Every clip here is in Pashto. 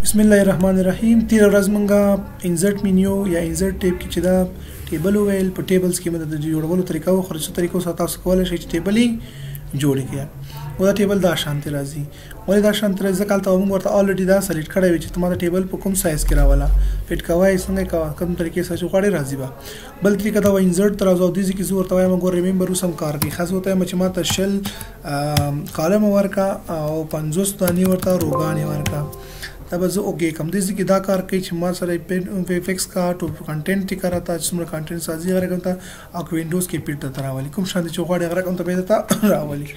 بسم الله الرحمن الرحیم. تیر ورځ مونږه insert menu یا insert tab کې چې دا table ویل، په tables کې موږ د جوړولو طریقه او خرڅ طریقو سره تاسو کولای شئ چې table جوړ کړئ. او دا table دا شانتي راځي. ولې دا شانتي راځي؟ ځکه هلته موږ ورته already دا select کړی وي چې ته ما د table په کوم سایز کې راوله، fit کوی څنګه کوه، کوم طریقې سره چې غواړې راځي به. بل طریقه دا وه insert ته راځو او دې ځای کې زه ورته وایم ګور remember اوس هم کار کوي. ښه زه ورته وایم چې ما ته 20 column ورکړه او 50 دانې ورته row ګانې ورکړه. دا به زه okay کوم. دې ځای کې دا کار کوي چې ما سره fix کا to content ټیکه راته چې څومره content سازي هغه رقم ته، او که windows کې fit ته راولي، کوم شان چې غواړي هغه رقم ته به درته راولي.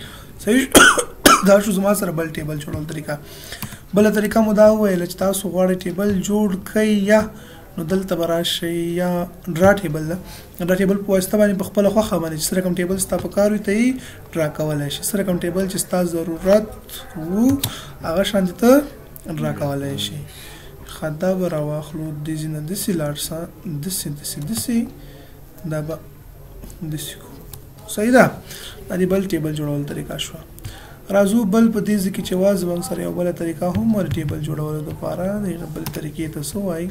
صحیح دا شو زما سره بل table جوړولو طریقه. بله طریقه مو دا وویله چې تاسو غواړئ table جوړ کړئ یا نو دلته به راشئ یا draw table ده. draw table په واسطه باندې په خپله خوښه باندې چې څه رقم table ستا په کار وي ته یې draw کولی شې. څه رقم table چې ستا ضرورت وو هغه شان ته draw کولی شي. ښه دا به راواخلو، دې ځای نه داسې لاړ شه، داسې داسې داسې، دا به داسې کړو. صحیح ده. دا د بل table جوړولو طریقه شوه. راځو بل په دې ځای کې چې وه زموږ سره یو بله طریقه هم ور table جوړولو دپاره د هغه بلې طریقې ته څه وایي؟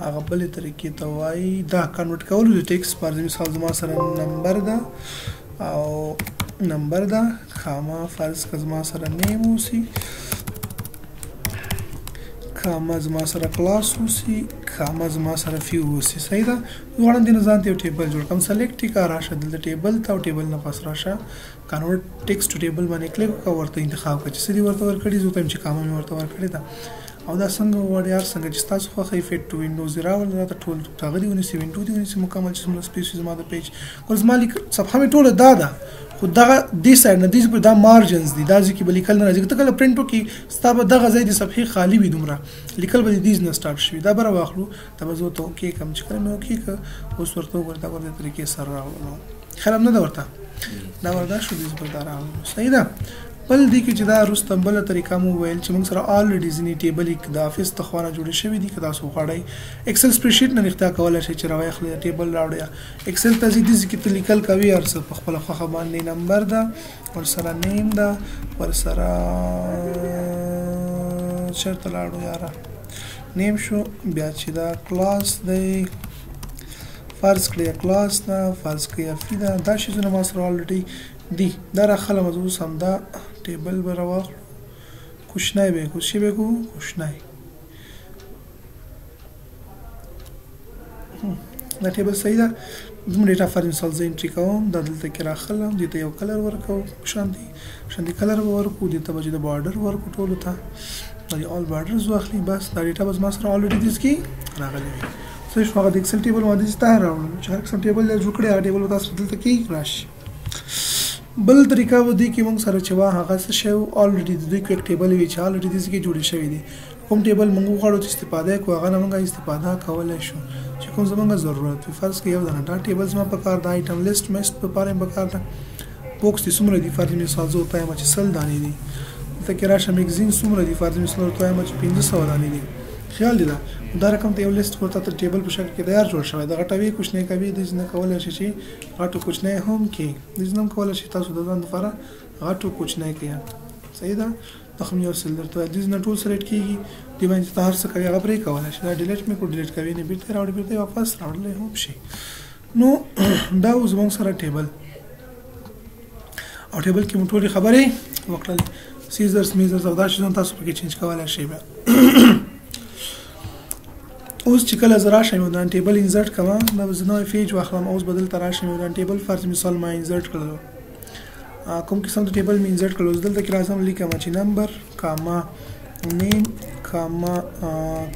هغه بلې طریقې ته وایي دا convert کولو د text. فرض مثال زما سره نمبر ده او نمبر ده، comma فرض که زما سره name اوسي، کاما زما سره کلاس اوسي، کاما زما سره fee اوسي. صحیح ده. غواړم دې نه ځان ته یو table جوړ کړم. select یې کړه، راشه دلته table ته او table نه پس راشه convert text to table باندې کلیک وکړه، ورته انتخاب کړه چې څه دې ورته ورکړي. زه ورته وایم چې کاما مې ورته ورکړې ده. او دا څنګه غواړي هر څنګه چې ستاسو خوښه وي fit to windows یې راوړل، راته ټول هغه دې ونیسي، window دې ونیسي مکمل چې څومره space وي زما د page. ګوره زما لیک صفحه مې ټوله دا ده، خو دغه دې side نه دې پر دا margins دي، دا ځای کې به لیکل نه راځي. که ته کله پرنټ وکړې ستا به دغه ځای د صفحې خالي وي، دومره لیکل به د دې نه start شوي. دا به راواخلو، دا به زه ورته okay کړم. چې کله مې okay کړ اوس ورته وګوره دا ورته طریقې سره راغلو. خیال هم نه ده ورته، دا ورته شو، دې پر دا راغلو. صحیح ده. بل دې کې چې دا وروسته بله طریقه مو وویل چې موږ سره already ځینې table د office د خوا نه جوړې شوي دي. که تاسو غواړئ Excel spreadsheet نه رښتیا کولی شئ چې راواخلئ table راوړئ، Excel ته ځئ، دې ځای کې ته لیکل کوي هر څه په خپله خوښه باندې. نمبر ده، ورسره name ده، ورسره چېرته لاړو یاره، name شو. بیا چې دا کلاس دی، فرض کړئ کلاس ده، فرض کړئ fee ده، دا شیزونه ما سره already دي. دا راخلم زه اوس همدا table به راواخلو، کوچنی به یې کړو، څه به یې کړو؟ کوچنی. دا table صحیح ده. زموږ data فرض مثال زه entry کوم، دا دلته کې راخلم، دې ته یو color ورکوو، شاندې شاندې color به ورکړو، دې ته به چې د border ورکړو ټولو ته، دا دې all borders واخلي. بس دا data به زما سره already دې کې راغلې وي. صحیح شو. هغه د Excel table باندې ته راوړم چې هر قسم table جوړ کړی هغه table به تاسو دلته کې راشي. بل طریقه به دې کې موږ سره چې وه هغه څه شی و، already د دوی quick table وي چې already دې کې جوړې شوي دي. کوم table موږ وغواړو چې استفاده یې کړو هغه نه موږ استفاده کولی شو چې کوم زموږ ضرورت وي. فرض کړئ یو دانه دا table زما په کار ده، item list مست په پاره یې په کار ده، books دې څومره دي، فرض مثال زه ورته وایم چې 100 دانې دي. دلته کې راشه magazine څومره دي، فرض مثال ورته وایم چې 500 دانې دي. خیال دی دا رقم ته یو لیست ورته تر table په شکل کې تیار جوړ شوی. دا غټوي کوچنی کوي، دې نه کولی شي چې غټو کوچنی هم کې، دې نه هم کولی شي تاسو د ځان لپاره غټو کوچنی کړئ. صحیح ده. دا خو یو سل درته دې نه ټول select کېږي، دې باندې ته هر څه کوي هغه پرې کولی شي. دا delete مې کړو، delete کوي نه بېرته راوړي، بېرته یې واپس راوړلی هم شي. نو دا و زموږ سره table، او table کې مو ټولې خبرې وکړلې. scissors میزرز او دا شیزونه تاسو پکې change کولی شئ. بیا اوس چې کله زه راشم یو دان table insert کوم، دا به زه نوی page واخلم. اوس به دلته راشم یو دان table فرض مثال ما insert کړلو، کوم قسم د table مې insert کړلو. اوس دلته کې راځم لیکم چې number comma name comma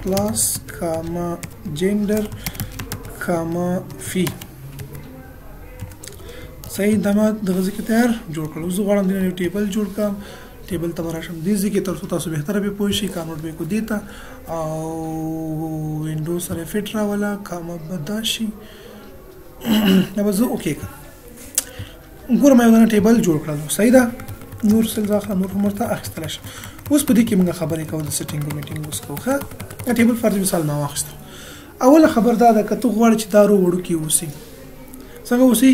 class comma gender comma fee. صحیح، دا ما دغه ځای کې تیار جوړ کړل. اوس زه غواړم دې یو table جوړ کړم. table ته به راشم، دې ځای کې تر څو تاسو بهتره پرې پوه شئ. convert به یې کړو دې ته او window سره fit راوله، کاما به دا شي، دا به زه okay کړم. ګوره ما یو دانه table جوړ کړل. صحیح ده. نور cells واخله، نور هم ورته اخیستلی شم. اوس په دې کې موږ خبرې کوو د setting او میټینګ اوس کوو. ښه، دا table فرض مثال ما واخیستو. اوله خبر دا ده که ته غواړې چې دا row وړوکی اوسي، څنګه اوسي؟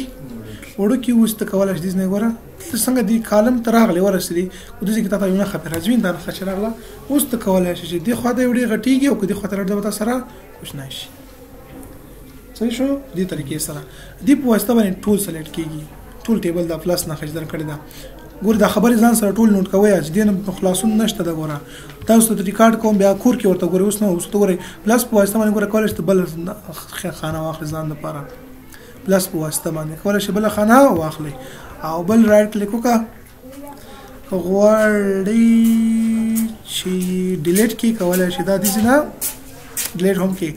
وړوکی اوس ته کولای شې دې نه ګوره ته څنګه دې کالم ته راغلې ورسېدې، خو دې کې تا ته یو نښه پرې راځي، دا نښه چې راغله اوس ته کولای شې چې دې خوا ته یو ډېر غټېږي او که دې خوا ته راړي به تا سره کوچنی شي. صحیح شو؟ دې طریقې سره دې په واسطه باندې ټول select کېږي، ټول table دا plus نښه چې درکړې ده. ګوره دا خبرې ځان سره ټول note کوئ چې دې نه خلاصون نشته ده. ګوره تاسو ته ریکارډ کوم بیا کور کې ورته ګورئ، اوس نه اوس ته ګورئ plus په واسطه باندې ګوره کولای شې ته بله خانه واخلې ځان دپاره، plus په واسطه باندې کولای شې بله خانه واخلې او بل right click وکړه، غواړې چې delete کړې کولای شې دا داسې نه delete هم کړې.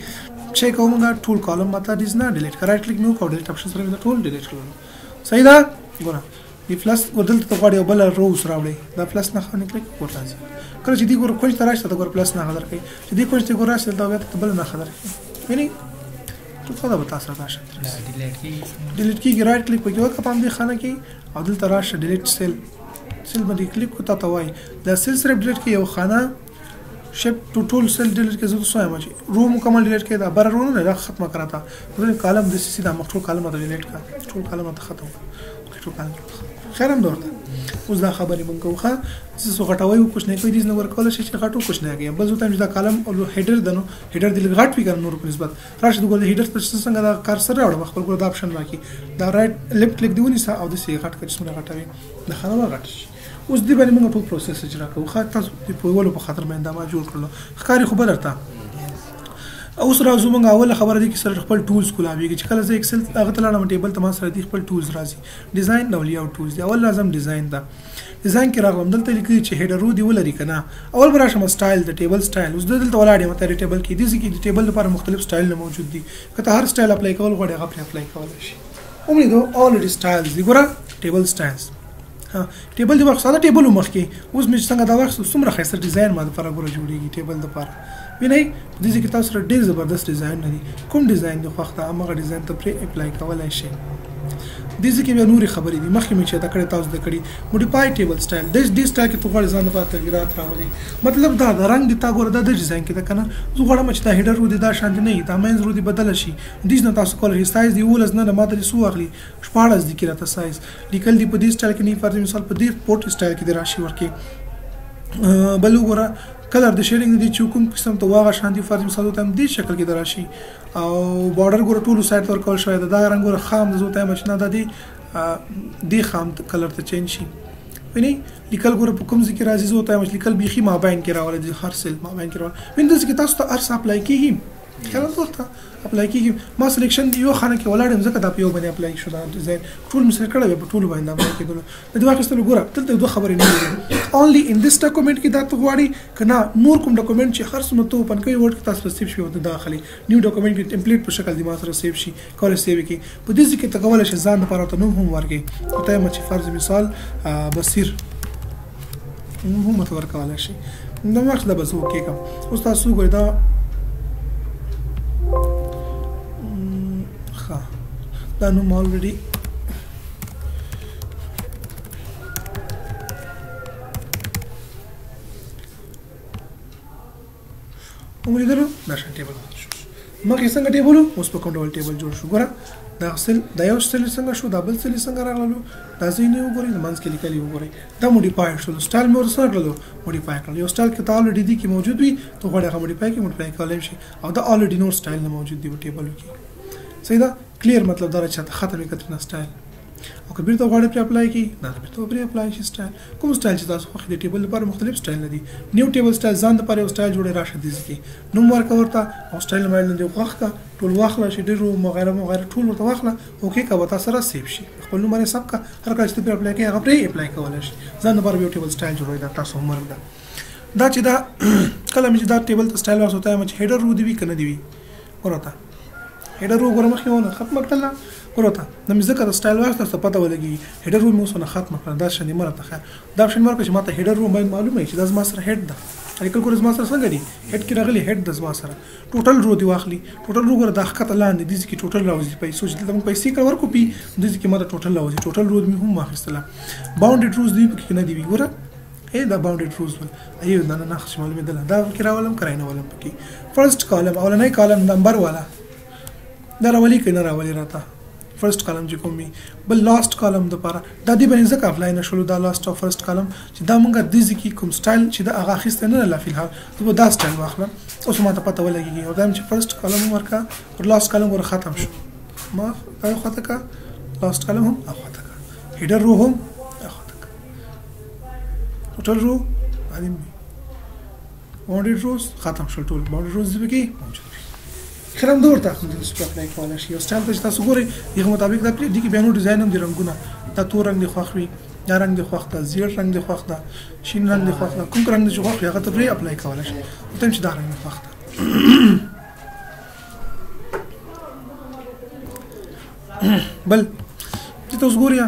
چې کوم موږ ټول column ماته داسې نه delete کړه، right click مې وکړ delete option سره مې دا ټول delete کړل. صحیح ده؟ ګوره دې plus دلته ته غواړې یو بله rows راوړې، دا plus نښه باندې click ورته راځي. کله چې دې ګوره کونج ته راشي ته ګوره plus نښه درکوي، چې دې کونج ته ګوره راشي دلته بیا ته بله نښه درکوي. وینې ټول څه ده به تاسو سره دا شی delete کېږي. right click پکې وکړه په همدې خانه کې او دلته راشه delete cell، cell باندې کلیک وکړه، تا ته وایي دا cell صرف delete کړي یو خانه شپ ټو ټول cell delete کړي. زه څه وایم چې row مکمل delete کړي، دا بره row نه دا ختمه کړه تا column د سي دا مخ ټول column ته delete کړه، ټول column ته ختم کړه، ټول column خیر هم درته. اوس دا خبرې مونږ کوو ښه، څه څه غټوي او کوچنی کوي، دې نه ورکول شي چې غټو کوچنی کوي. بل زه ته چې دا column او header ده نو header دې لږ غټ وي کنه نور په نسبت راشه د ګوره header ته څنګه دا کار سره راوړم خپل ګوره دا option راکړي، دا right left click دی ونیسه او داسې غټ کړه چې څومره غټوي د خانه به غټ شي. اوس دې باندې موږ ټول process اجرا کوو ښه، تاسو د پوهولو په خاطر باندې دا ما جوړ کړلو. ښکاري خو به درته. اوس راځو موږ اوله خبره دي کې سره خپل tools کولاویږي چې کله زه Excel هغه ته لاړم table ته ما سره دي خپل tools راځي، design او layout tools دي. اول راځم design ته، design کې راغلم دلته لیکلي چې header row دی ولري که نه. اول به راشم style د table style. اوس زه دلته ولاړ یم ته table کې، دې ځای کې د table لپاره مختلف سټایلونه موجود دي، که ته هر style apply کول غواړې هغه پرې apply کولی شي. ومې لیدو already styles دي، ګوره table styles. ها table دی ورخ ساده table مخکې اوس مې څنګه دا واخیستو څومره ښایسته design ما دپاره ګوره جوړېږي table دپاره. وینئ په دې ځای کې تاسو سره ډېر زبردست ډیزاین نه دي، کوم ډیزاین دې خوښ ده هماغه ډیزاین ته پرې apply کولی شئ. دې ځای کې بیا نورې خبرې دي مخکې مې چې دا کړی تاسو ته کړي. modify table style، دې style کې ته غواړې ځان دپاره تغیرات راولې، مطلب دا د رنګ دې تا ګوره دا د ډیزاین کې ده که نه، زه غواړم چې دا header row دې دا شان دې نه وي، دا منځ row دې بدله شي. دې نه تاسو کولی شئ size دې 11 نه ما ته دې څو واخلي 16 دې کې راته size لیکل دي په دې style کې نه، فرض مثال په دې پورټ style کې دې راشي ورکې. بل وګوره color د shading دی چې کوم قسم ته واغه شان دی، فرض مثال ته هم دې شکل کې دراشي. او border ګوره ټولو side ته ورکول شوی ده، دا رنګ ګوره خام د زه ته یم چې نه دا دی خام color ته change شي. وینئ لیکل ګوره په کوم ځای کې راځي، زه ته یم چې لیکل بیخي مابین کې راولي، د هر cell مابین کې راولي. وینئ داسې کې تاسو ته هر څه apply کېږي، خیال ورته apply کېږي. ما selection یو خانه کې ولاړ یم ځکه دا په یو باندې apply شو، دا ډیزاین ټول مې سره کړی په ټولو باندې apply کېدلو. د دې واخیستلو ګوره دلته دوه خبرې نه دي، only in this document کې دا ته غواړي که نه نور کوم document چې هر څومره ته open کوي Word کې تاسو سره save شي ورته دا اخلي. new document کې template په شکل دی ما سره save شي، کولی save کړي. په دې ځای کې ته کولی شې ځان دپاره ورته نوم هم ورکړې، ته یم چې فرض مثال بصیر نوم هم ورته ورکولی شي. نو وخت له به زه okay کړم. اوس تاسو وګورئ دا ښه دا نوم already ومولیدلو. دا شان table شو، مخکې څنګه table و اوس په کوم ډول table جوړ شو. ګوره دا cell دا یو cell څنګه شو، دا بل cell څنګه راغللو، دا ځای نه وګورئ د منځ کې لیکلي وګورئ. دا modify شو، style مې ورسره کړلو modify کړل. یو style کې ته already دي کې موجود وي ته غواړې هغه modify کړې modify کولی شي، او دا already نور style نه موجود دي په table کې. صحیح ده؟ clear مطلب دا چې ته ختم یې کړې نه style، او که بیرته غواړې پرې apply کړي دا بیرته پرې apply شي style. کوم style چې تاسو خوښ دي table لپاره مختلف style نه دي. new table style ځان دپاره یو style جوړې راشه دې ځای کې نوم ورکړه ورته او style مایل نه دی خوښ کړه، ټول واخله چې ډېر وغیره وغیره ټول ورته واخله، okay که به تا سره save شي، خپل نوم باندې ثبت کړه. هر کله چې ته پرې apply کوې هغه پرې apply کولی شي. ځان دپاره یو table style جوړوي، دا تاسو homework ده. دا چې دا کله مې چې دا table ته style واخیستو ته یم چې header row دې وي که نه دې وي، ګوره ته header row ګوره مخکې ونه ختمه کړله. ګوره ته دا مې ځکه د style واخیسته ته پته ولګېږي header row مې اوس ونه ختمه کړه. دا شان دې مه راته خیر دا option مې ورکړه چې ما ته header row باید معلومه وي چې دا زما سره head ده. لیکل ګوره زما سره څنګه دي head کې راغلي head ده زما سره. total row دې واخلي، total row ګوره دا ښکته لاندې دې ځای کې total راوځي پیسو چې دلته موږ پیسې کړه ورکړو پي دې ځای کې ما ته total راوځي. total row مې هم واخیستله. bounded rows دې پکې نه دي وي، ګوره ای دا bounded rows ول ایو دا نه نخش معلومېدله، دا پکې راولم که راینه ولم پکې. first column اولنی column number والا دا راولي که نه راولي راته فرست کالم چې کوم وي. بل لاست کالم دپاره دا دې باندې ځکه اپلای نه شولو دا لاست او فرست کالم چې دا مونږ دې ځای کې کوم سټایل چې دا هغه اخیستی نه لا فلحال، زه به دا سټایل واخلم اوس ما ته پته ولګېږي. او دا چې فرست کالم هم ورکړه پر لاست کالم ور ختم شو، ما دا یو خواته که لاست کالم هم هغه خواته که هیډر رو هم هغه خواته که ټوټل رو باندې باونډري روز ختم شول، ټول باونډري روز دې پکې موجود وي. خیرم دا ورته اخلم چې اپلای کولی شي. یو سټایل ته چې تاسو ګورئ دغه مطابق دا پلی دي کې بیا نور ډیزاین هم دي، رنګونه دا تور رنګ دې خوښ وي، دا رنګ دې خوښ ده، زیړ رنګ دې خوښ ده، شین رنګ دې خوښ ده، کوم رنګ دې چې خوښ وي هغه ته پرې اپلای کولی شي. ورته چې دا رنګ دې خوښ ده. بل چې تاسو ګورئ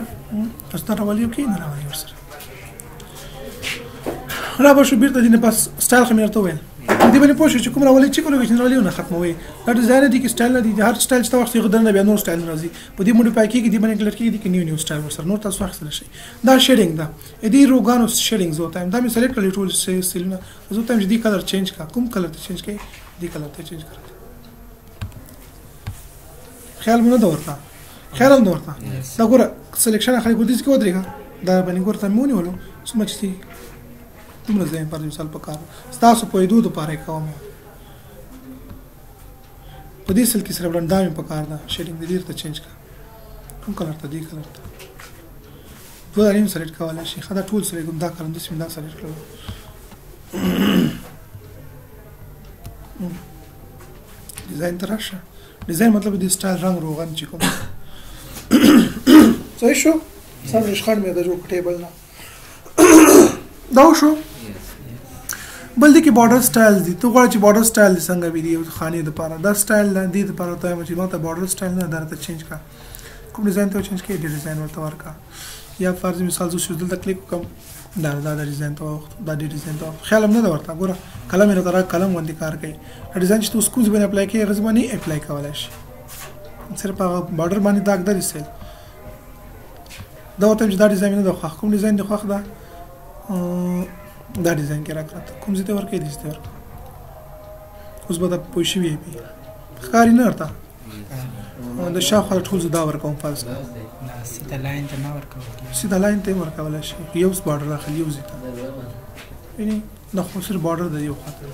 تاسو دا راولي کې نه راولي ورسره را به شو بیرته دې نه پس سټایل خو مې درته وویل دې باندې پوه شو چې کوم راولي چې کوم چې راولي نه ختموي. دا ډیزاین دي کې سټایل نه دي، هر سټایل چې تاسو واخلئ دننه بیا نور سټایل راځي، په دې موډیفای کېږي، دې باندې کلر کېږي، دې کې نیو نیو سټایل ورسره نور تاسو واخیستلی شئ. دا شیډینګ ده، دې روګانو شیډینګ زه ورته وایم، دا مې سلیکټ کړل ټول سیلونه، زه ورته وایم چې دې کلر چینج کړه، کوم کلر ته چینج کړي، دې کلر ته چینج کړه. خیال مو نه ده ورته، خیال هم نه ورته. دا ګوره سلیکشن اخلي، ګور دې کې ودرېږه، دا باندې ګوره ته مې ونیولو څومره چې دي دومره ځای پر مثال په کار ستاسو پوهېدو دپاره یې کوم. په دې سل کې سره وړاندې دا مې په کار ده، شیډینګ دې ډېر ته چینج کړه، کوم کلر ته، دې کلر ته دوه دانې هم سلیکټ کولی شي. ښه دا ټول سلیکټ کوم، دا کلر داسې مې دا سلیکټ کړلو. ډیزاین ته راشه، ډیزاین مطلب دې سټایل رنګ روغن چې کوم صحیح شو. سم ریشخند مې د جوړ کړ ټیبل نه دا وشو. بل دې کې بارډر سټایل دي، ته غواړې چې بارډر سټایل دې څنګه وي د یو خانې دپاره، دا سټایل ده دې دپاره ورته وایم چې ما ته بارډر سټایل نه دا راته چینج کړه، کوم ډیزاین ته چینج کړې دې ډیزاین ورته ورکړه. یا فرض مثال زه اوس دلته کلیک وکړم، دا دا دا ډیزاین ته واوښتم، دا دې ډیزاین ته واوښتم، خیال هم نه ده ورته. ګوره قلم یې راته راکړ، قلم غوندې کار کوي. دا ډیزاین چې ته اوس کوم ځای باندې اپلای کوې هغه ځای باندې اپلای کولی شي، صرف هغه بارډر باندې داګ ده سیل. دا ورته وایم چې دا ډیزاین مې نه ده خوښ، کوم ډیزاین دې خوښ ده دا ډیزاین کې راکړه، ته کوم ځای ته ورکړې دې ځای ته ورکړه. اوس به دا پوه شوي یې پرې ښکاري نه ورته، د شاوخوا ټول زه دا ورکوم فرض کړه، سیده لاین ته نه ورکول کېږي، سیده لاین ته یې ورکولی شي، یو بارډر راخلي یو ځای ته وینې، دا خو صرف بارډر دی یو خوا ته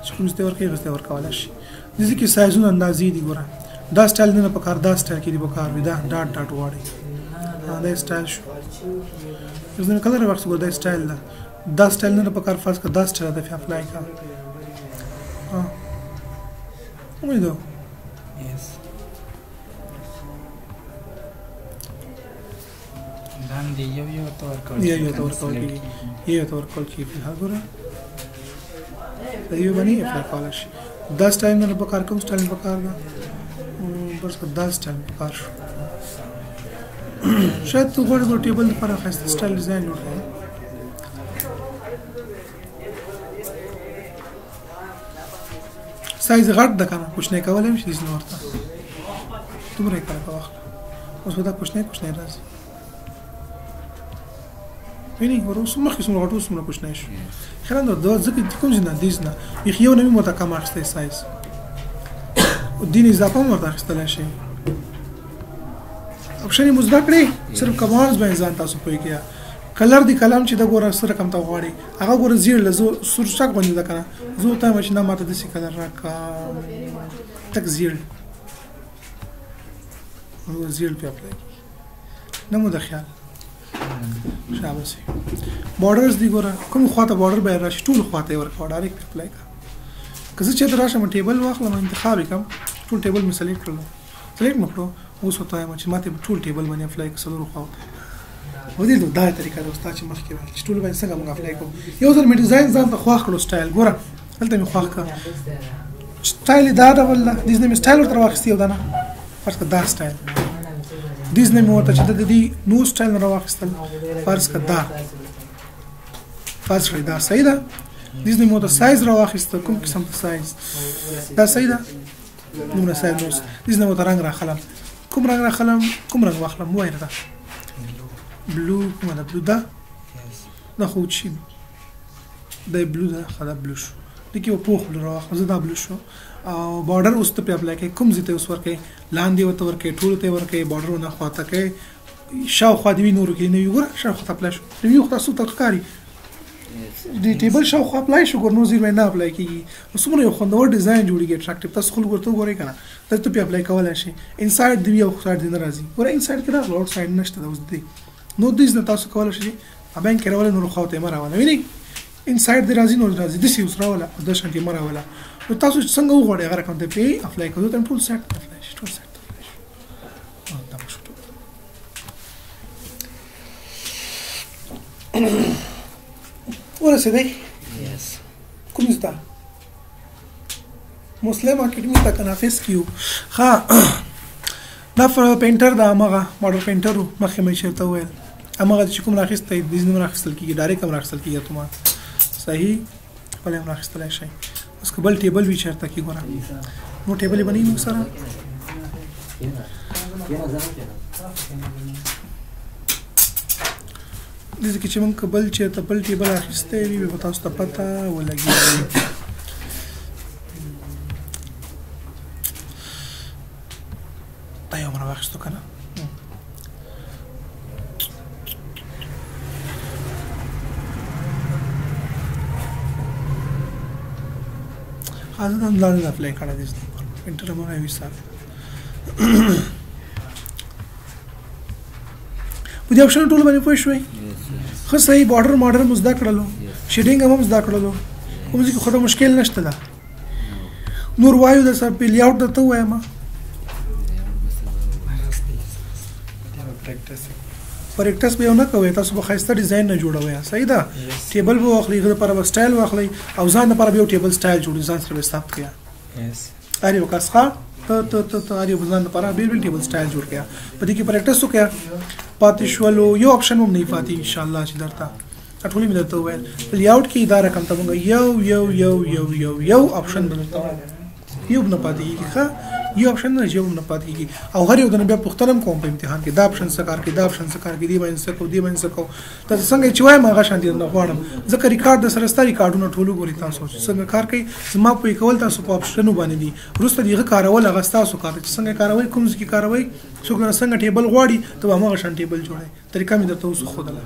چې کوم ځای ته ورکوي هغه ځای ته ورکولی شي. دې ځای کې سایزونه اندازې دي، ګوره دا سټایل نه په کار، دا سټایل کې دې په کار وي، دا ډاټ ډاټ غواړي، دا سټایل شو. یو ځل کلر واخیست، ګوره دا سټایل ده، دا سټایل نه په کار، فرض کړه دا سټایل ده پې اپلای کړه. ولیدو دا هم دی یو یو ته ورکول یو یو ته ورکول کېږي، یو یو ته ورکول کېږي. فلحال ګوره یو باندې اپلای کولی شي. دا سټایل نه په کار، کوم سټایل په کار ده، فرض کړه دا سټایل په کار شو. شاید ته غواړې د ټیبل لپاره ښایسته سټایل ډیزاین جوړ کړې. سایز غټ ده که نه، کوچنی کولی هم شي، داسې نه ورته دومره یې کله واخله، اوس به دا کوچنی کوچنی راځي. وینې ګوره اوس مخکې څومره غټ اوس څومره کوچنی شو. خیال نه دا ځکه کوم ځای نه دې نه بیخي یو نه مې ورته کم اخیستی سایز، دین اضافه هم ورته اخیستلی شي. اپشن یې مو زده کړې، صرف کمانډز باندې ځان تاسو پوه کړئ. کلر دی قلم چې دا ګوره څه رقم ته غواړي، هغه ګوره زیړ له زه سور چک غوندې ده که نه، زه ورته وایم چې نه ما ته داسې کلر راکړه، تک زیړ، زیړ پرې اپلای کېږي. نه مو ده خیال، شاباسي. بارډرز دی ګوره کوم خواته بارډر به راشي، ټول خواته یې ورکوه، ډایرکټ پرې اپلای کړه. که زه چېرته راشم ټیبل واخلم انتخاب یې کړم، ټول ټیبل مې سلیکټ کړلو، سلیکټ مې کړو، اوس ورته وایم چې ما ته ټول ټیبل باندې اپلای کړه څلورو خواو ته. ودې نو دا طریقه ده استاد چې مخکې ویل چې ټول باندې څنګه موږ اپلای کوو. یو ځل مې ډیزاین ځان ته خوښ کړو سټایل، ګوره دلته مې خوښ کړ سټایل دا ډول ده، دې نه مې سټایل ورته راواخیست یو دانه، فرض کړه دا سټایل، دې نه مې ورته چې د دې نو سټایل نه راواخیستل، فرض کړه دا، فرض کړه دا صحیح ده، دې نه مې ورته سایز راواخیست، کوم قسم ته سایز دا صحیح ده، دومره سایز نو دې نه مې ورته رنګ راخلم، کوم رنګ راخلم، کوم رنګ واخلم وایه راته، بلو کومه ده، بلو ده، دا خو چې دا بلو ده، ښه دا بلو شو، دې کې به پوخ blue راواخلم، زه دا blue شو. او border اوس ته پرې apply کوې، کوم ځای ته اوس ورکوې، لاندې ورته ورکوې، ټولو ته یې ورکوې، border ونه خواته کوې، شاوخوا دې وي، نورو کې نه وي. ګوره شاوخوا ته apply شو، وي خو تاسو ته ښکاري د table شاوخوا apply شو، ګور نور ځای نه apply کېږي. نو څومره یو خوندور design جوړېږي، attractive. تاسو خلک ورته وګورئ که نه، تاسو پرې apply کولی شئ. inside دې وي او side دې نه راځي. ګوره inside کې راغله، outside نشته ده اوس دې. نو دې نه تاسو کولی شئ چې بانک کې راولئ، نورو خواو ته یې مه راوله. وینئ inside دې راځي، نور راځي، داسې اوس راوله او دا شان یې مه راوله. نو تاسو چې څنګه وغواړئ هغه رقم ته پرې apply کوئ، ته ټول side ته apply شي، ټول side ته apply شي. دا شو ټول. ورسېدئ؟ کوم ځای ته؟ مسلم اکیډمي ته که نه افیس کې یو. ښه، دا painter ده، هماغه model painter و، مخکې مې چېرته وویل، هماغه چې کوم راخیستی دې ځینې هم راخیستل کېږي، direct هم راخیستل کېږي اتومات. صحیح، خپله هم راخیستلی شئ. اوس که بل table وي چېرته کې، ګوره نو table یې به نه وي موږ سره. دې ځای کې چې موږ که بل چېرته بل table اخیستی وي، بیا به تاسو ته پته ولګېږي. دا یو مې راواخیستو که نه؟ زه دا لاندې apply کړی دی، painter هماغه یو حساب. په دې option ټولو باندې پوه شوئ؟ ښه صحیح. border ماډر مو زده کړلو، shading هم زده کړلو، کوم ځای کې خو ته مشکل نشته ده. نور وایو در سره په layout درته ووایم. practice به یو نه کوئ، تاسو به ښایسته design نه جوړوئ. صحیح ده؟ table به واخلئ، هغه لپاره به سټایل واخلئ او ځان لپاره به یو table style جوړوئ، ځان سره به ثبت کړئ. هر یو کس ښه ته ته ته ته هر یو ځان لپاره بېل بېل table style جوړ کړئ. په دې کې practice وکړئ. پاتې شولو یو option هم نه پاتې ان شاء الله چې درته دا ټولې مې درته وویل. په layout کې دا رقم ته مونږ یو یو یو یو یو یو option به درته وایم، یو نه پاتې کېږي. ښه، یو option نه یو نه پاتې کېږي. او هر یو دنه بیا پوښتنه هم کوم په امتحان کې، دا option څه کار کوي، دا option څه کار کوي، دې باندې څه کوو، دې باندې څه کوو. تاسو څنګه چې وایم هغه شان دې نه غواړم، ځکه ریکارډ د سره ستا ریکارډونه ټول وګورئ تاسو چې څنګه کار کوي. زما پوه کول تاسو په option ونو باندې دي، وروسته دې هغه کارول هغه ستاسو کار دی چې څنګه کاروئ، کوم ځای کې کاروئ، څوک درنه څنګه table غواړي ته به هماغه شان table جوړوي. طریقه مې درته اوس وښودله.